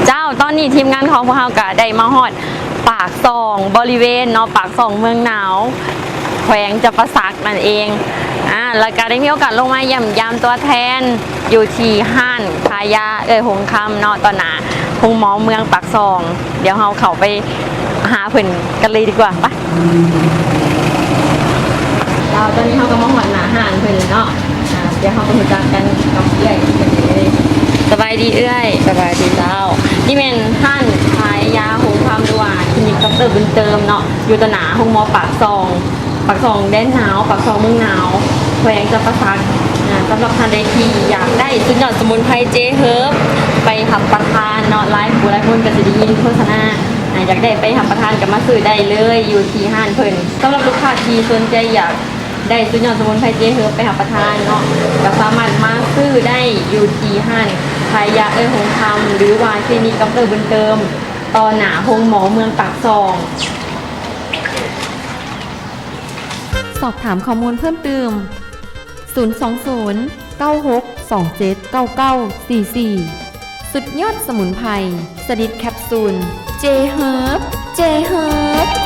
ເຈົ້າ ຕອນນີ້ທີມງານຂອງພວກເຮົາກໍໄດ້ມາຮອດປາກຊ່ອງບໍລິເວນເນາະ ປາກຊ່ອງເມືອງໜາວ ແຂວງຈຳປາສັກນັ້ນເອງ. ອາ ແລ້ວກໍໄດ້ມີໂອກາດລົງມາຢ້ຽມຢາມຕົວແທນຢູ່ທີ່ຮ້ານຂາຍຢາເອື້ອຍຫົງຄຳເນາະ ຕໍ່ໜ້າໂຮງໝໍເມືອງປາກຊ່ອງ. ດຽວເຮົາເຂົ້າໄປຫາເພິ່ນກັນເລີຍດີກວ່າ ໄປ. ເຈົ້າ ຕອນນີ້ເຮົາກໍມາຮອດໜ້າຮ້ານເພິ່ນແລ້ວເນາະ. ອາ ດຽວເຮົາໄປຮູ້ຈັກກັນກັບເອື້ອຍເພິ່ນເລີຍ. ສະບາຍດີເອື້ອຍ. ສະບາຍດີເຈົ້າ. ນີ້ແມ່ນຮ້ານຂາຍຢາຫົງຄຳ ຫຼືວ່າຄລີນິກດັອກເຕີບຸນເຕີມເນາະ ຢູ່ຕໍ່ໜ້າໂຮງໝໍປາກຊ່ອງ ປາກຊ່ອງແດນໜາວ ປາກຊ່ອງເມືອງໜາວ ແຂວງຈຳປາສັກ. ອາ ສຳລັບທ່ານໃດທີ່ຢາກໄດ້ສຸດຍອດສະໝຸນໄພເຈເຮີບໄປຮັບປະທານເນາະ ຫຼາຍຜູ້ຫຼາຍຄົນກໍຊິໄດ້ຍິນໂຄສະນາ. ອາ ຢາກໄດ້ໄປຮັບປະທານກໍມາຊື້ໄດ້ເລີຍ ຢູ່ທີ່ຮ້ານເພິ່ນ. ສຳລັບລູກຄ້າທີ່ສົນໃຈຢາກໄດ້ສຸດຍອດສະໝຸນໄພເຈເຮີບໄປຮັບປະທານເນາະ ກໍສາມາດມາຊື້ໄດ້ຢູ່ທີ່ຮ້ານຂາຍຢາເອື້ອຍຫົງຄຳ ຫຼືວ່າຄລີນິກດັອກເຕີບຸນເຕີມ ຕໍ່ໜ້າໂຮງໝໍເມືອງປາກຊ່ອງ. ສອບຖາມຂໍ້ມູນເພີ່ມຕື່ມ ສູນສອງສູນ ເກົ້າຫົກສອງເຈັດ ເກົ້າເກົ້າສີ່ສີ່. ສຸດຍອດສະໝຸນໄພ ສະໜິດແຄັບຊູນ ເຈເຮີບ ເຈເຮີບ.